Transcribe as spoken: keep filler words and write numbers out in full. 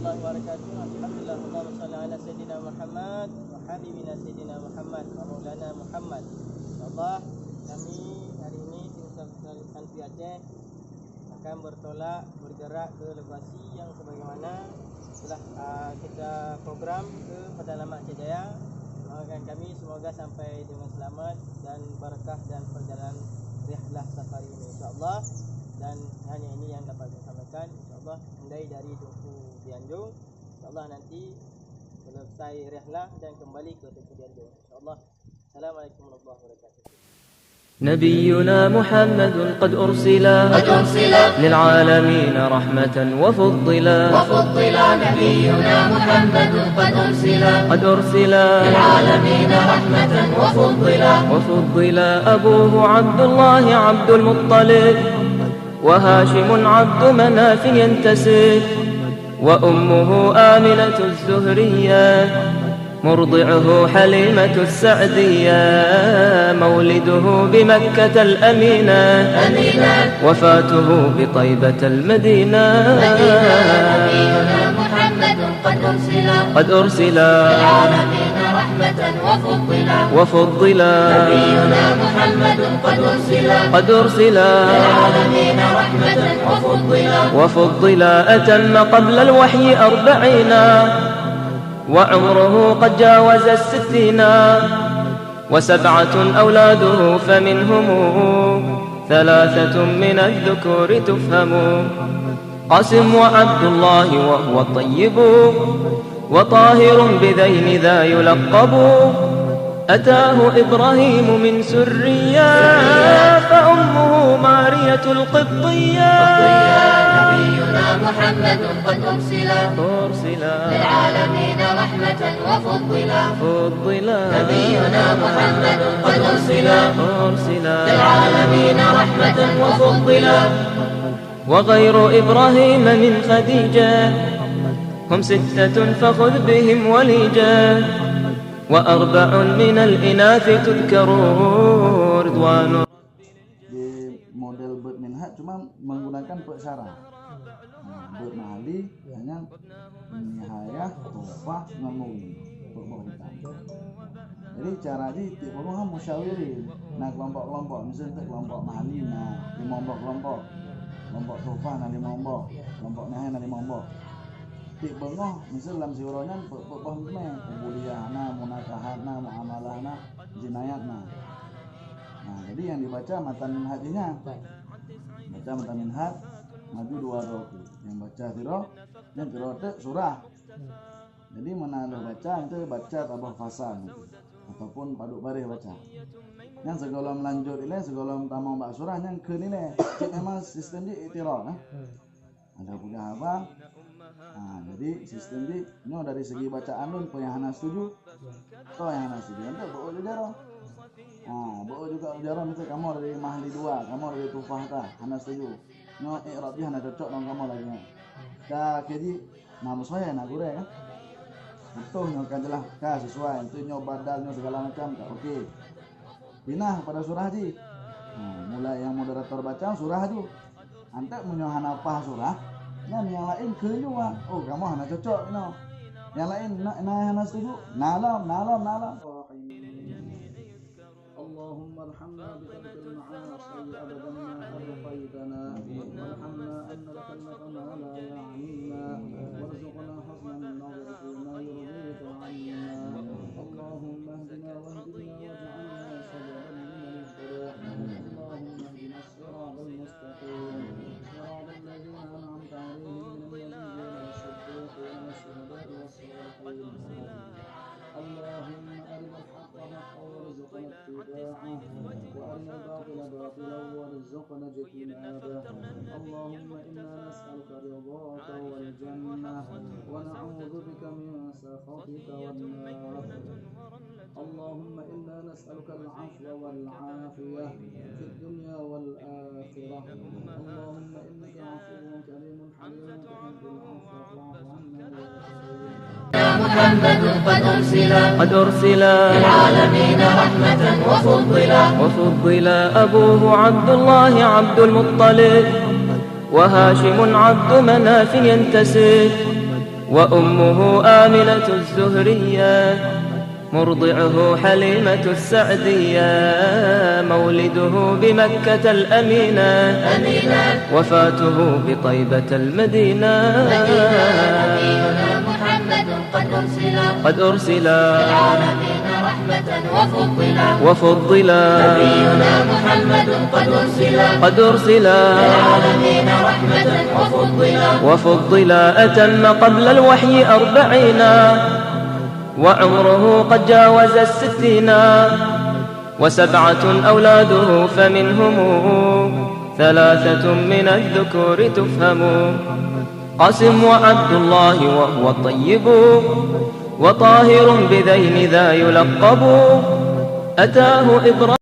Wabarakatuh. Alhamdulillah. Allahumma salli ala Sayyidina Muhammad wa habibina Sayyidina Muhammad wa maulana Muhammad. Insyaallah, kami hari ini tim Santri Aceh akan bertolak, bergerak ke lokasi yang sebagaimana telah, ah, kita program ke Padang Lamak Aceh Jaya. Doakan kami semoga sampai dengan selamat dan barakah dan perjalanan rihlah safari ini, insyaallah. Dan hanya ini yang dapat kami sampaikan, insyaallah. Mulai dari Teungku Dianjung, insyaallah nanti selesai rihlah dan kembali ke Teungku Dianjung, insyaallah. Assalamualaikum warahmatullahi wabarakatuh. نبينا محمد قد أرسل قد أرسل للعالمين رحمة وفضلا وفضلا. نبينا محمد قد أرسل قد أرسل للعالمين رحمة وفضلا وفضلا. أبوه عبد الله عبد المطلب وهاشم عبد مناف ينتسب وأمه آمنة الزهرية مرضعه حليمة السعدية مولده بمكة الأمينة وفاته بطيبة المدينة. نبينا محمد قد أرسل قد أرسل للعالمين رحمة وفضلا وفضلا. نبينا محمد قد أرسل قد أرسل للعالمين رحمة وفضلا وفضلا. أتم قبل الوحي أربعين وعمره قد جاوز الستين وسبعة أولاده فمنهم ثلاثة من الذكور تفهم قاسم وعبد الله وهو الطيب وطاهر بذين ذا يلقب. أتاه إبراهيم من سرية فأمه مارية القبطية. نبينا محمد قد أرسل أرسل للعالمين رحمة وفضلا فضلا. نبينا محمد قد أرسل أرسل للعالمين رحمة وفضلا. وغير إبراهيم من خديجة هم ستة فخذ بهم وليجة وأربع من الإناث تذكر رضوان. Di model beuet minhaj cuma menggunakan peuet syarah. Nah, beuet mahali hanya nihayah, tuhfah ngon mughni. Peuet boh kitab. Jadi cara jih tiep ureueng musyawirin. Na kelompok-kelompok, miseue kelompok mahali na limong boh kelompok. Kelompok tuhfah na limong boh, kelompok nihayah na limong boh. Tiep beungoh miseue lam siuroe nyan peuet boh meuteumé. Ubudiyah na, munakahat na, muamalah na, jinayat na. Nah, jadi nyang dibaca matan minhaj jih nyan. Baca matan minhaj, maju dua droe. Nyang baca sidroe, nyang sidroe teuk surah. Jadi meunan lheueh baca, enteuk baca tabah fasal ataupun padub baréh baca. Nyang sigohlom lanjut ilée, sigohlom tamong bak surah, nyang kheun ilée. Cit memang sistem jih iktira, nah. Ada peugah haba. Ha, jadi sistem jih nyoe dari segi bacaan lôn, peue nyang hana setuju. Toh nyang hana setuju, enteuk beuôt ju jaroe. Ha, beuôt juga ju jaroe, miseu kamoe dari mahali dua, kamoe dari tuhfah ta, hana setuju. Nyoe i'rab jih hana cocok ngon kamoe lagée nyan. Ka keu jih na meusuai na gurée kan. Beutôi nyoe ka jeulaih ka sesuai, enteuk nyoe badal nyoe segala macam ka oke. Pinah pada surah jih. Ha, mulai nyang moderator baca surah ju. Anteuk meunyoe hana paih surah, nyan nyang laén kheun ju, ah. Oh, kamoe hana cocok inoe. Nyang laén na, na hana setuju? Na lom, na lom, na lom. اللهم ارحمنا بترك المعاصي أبدا ما أبقيتنا، وارحمنا أن نتكلف ما لا يعنينا، وارزقنا حسن النظر فيما يرضيك عنا. اللهم اهدنا واهد بنا واجعلنا سببا لمن اهتدى. اللهم اهدنا الصراط المستقيم، صراط الذين أنعمت عليهم من النبيين والصديقين والشهداء والصالحين. اللهم أرنا الحق حقا وارزقنا اتباعه، وأرنا الباطل باطلا وارزقنا اجتنابه. اللهم إنا نسألك رضاك والجنة، ونعوذ بك من سخطك والنار. اللهم إنا نسألك العفو والعافية في الدنيا والآخرة. اللهم إنك عفو كريم حليم تحب العفو فاعف عنا يا كريم. محمد قد أرسل قد أرسل للعالمين رحمة وفضلا وفضلا. أبوه عبد الله عبد المطلب وهاشم عبد مناف ينتسب وأمه آمنة الزهرية، مرضعه حليمة السعدية، مولده بمكة الأمينة، وفاته بطيبة المدينة. نبينا محمد قد أرسل، قد أرسل، للعالمين رحمة وفضل، وفضل. نبينا محمد قد أرسل، قد أرسل، للعالمين رحمة وفضل، وفضل. أتم قبل الوحي أربعين، وعمره قد جاوز الستين، وسبعة أولاده فمنهم ثلاثة من الذكور تفهم. قاسم وعبد الله وهو الطيب، وطاهر بذين ذا يلقب. أتاه إبراهيم